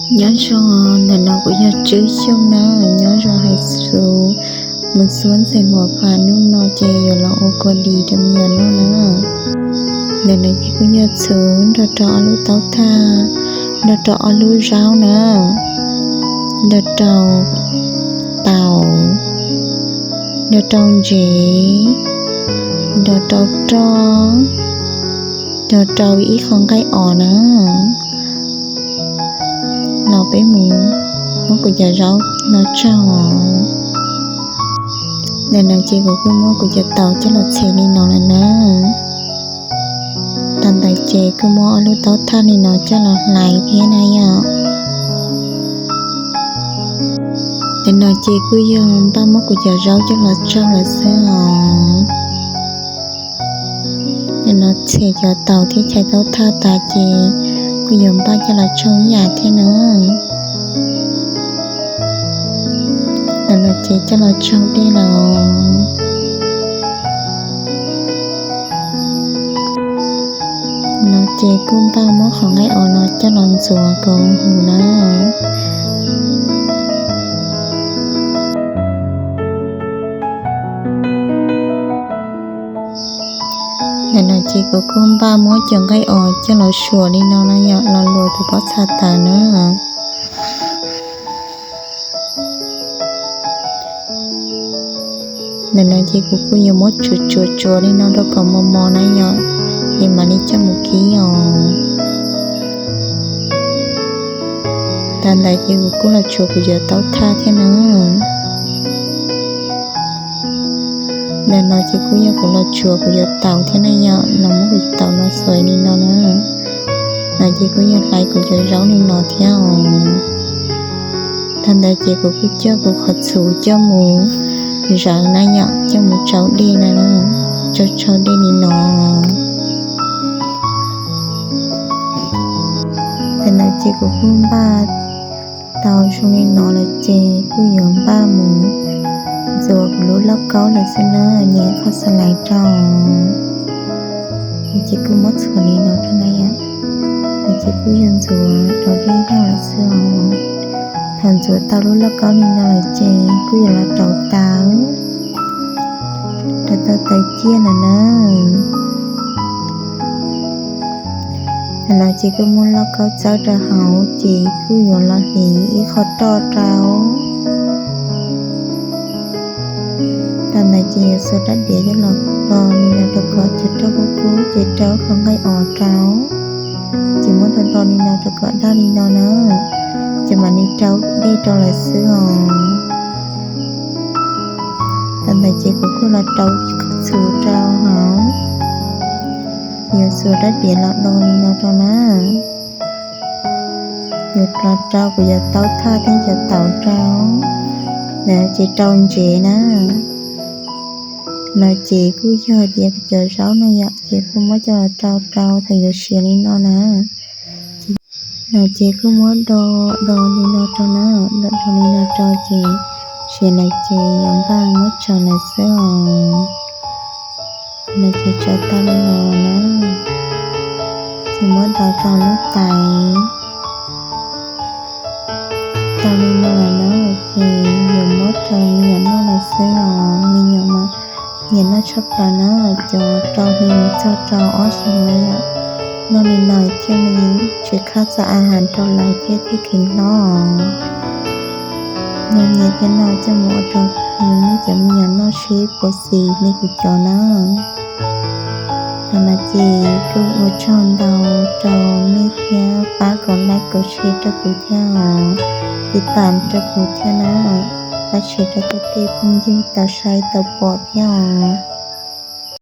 Nyob zoo, ntawm no kuv yog Tswb Xyooj na, nyob zoo hais xus mus xuab ntxeg muas phas hnub no ces yuav los ua kua dis rau me nyuam noj na. Ntawm no ces kuj yog txhuv nrog rau ob lub taub thaj, nrog rau ob lub zaub na, nrog rau taus, nrog rau ntsev, nrog rau roj, nrog rau ib qho nqaij os na. Los peb mus muab kuv cov zaub no tsaug. Ntawm no ces kuv kuj muab kuv cov taus coj los txhem li no lawm na. Tag ntawd ces kuj muab ob lub taub thaj li no coj los hlais thiab na yom. Ntawm no ces kuj yog npaj muab kuv cov zaub coj los tsaug lawm xwb os. Ntawm no txhem cov taus thiab chais taub thaj tas ces kuj yuav npaj coj los tsaug ib yam thiab na. Ntawm no ces coj los tsaug dej lawm. No ces kuj npaj muab qhov nqaij os no coj los ntxuav kom huv na. Ntawm no ces kuv kuj npaj muab cov nqaij os coj los suam li no na yom, los luas tus pob txha tawm na. Ntawm no ces kuv kuj yuav muab tsuav tsuav tsuav li no rau kom mos mos na yom, es mam li coj mus kib os. Tag ntawd ces kuv kuj los tsuav kuv cov taub thaj thiab na. Ntawm no ces kuj yog kuv los tsuav kuv cov taus thiab na yom, los muab kuv cov taus no xuas li no na. No ces kuj yog hlais kuv cov zaub li no thiab os. Tag ntawd ces kuv kuj coj kuv qhov txhuv coj mus zawv na yom, coj mus tsau dej na, tsau tsau dej li no. Tag ntawd ces kuv kuj npaj tau zoo li no lawm ces kuj yuav npaj mus ntxuav kuv lub lauj kaub lawm xwb na, nyiam qhov xas lais rau. Ces kuj muab txhuam li no rau na yom. Ces kuj yog ntxuav rau dej yog lawm xwb os. Thaum ntxuav tau lub lauj kaub li no lawm ces kuj yuav los rauv taws, rauv tau taws ciaj lawm na. Thaum no ces kuj muab lauj kaub txawb rau hauv ces kuj yuav los hliv ib qho roj rau. Thaum ntawd ces yuav xuas rab diav coj los do li no rau kom cov roj kub kub ces rau qhov nqaij os rau. Ces muab do do li no rau kom daj li no na, ces mam li rau dej rau lawm xwb os. Thaum ntawd ces kuv kuj los rau ib qho txhuv rau hauv. Yuav xuas rab diav los do li no rau na. Yuav los rau kuv cov taub thaj thiab cov taus rau. Ntawd ces rau ntsev na. No ces kuj yog tias kuv cov zaub no yom, ces kuj muab coj los rau rau thaum yuav siav li no na. No ces kuj muab do do li no rau na, do do li no rau ces siav lawm ces yuav npaj muab tsaws lawm xwb os. No ces tsaws tau li no na, ces muab do rau lub tais. Tau li no lawm na, ces yuav muab rau me nyuam noj lawm xwb os. Me nyuam mas nyiam noj tshaj plaws na, cov rau hli mus txog rau ob xyoos na yom. Noj li no thiaj li tsis khab xa a has rau lawv thiab thiaj kheev hlob. Nyiam nyiam thiab no coj mus ua rau nej cov me nyuam noj seb puas xis li kuv cov na. Thaum no ces kuj ua tsaug ntau rau nej thiab pab kom like kom share rau kuv thiab os, tiv tam rau kuv thiab na, pab share rau koj tej phooj ywg tau saib tau pom thiab os.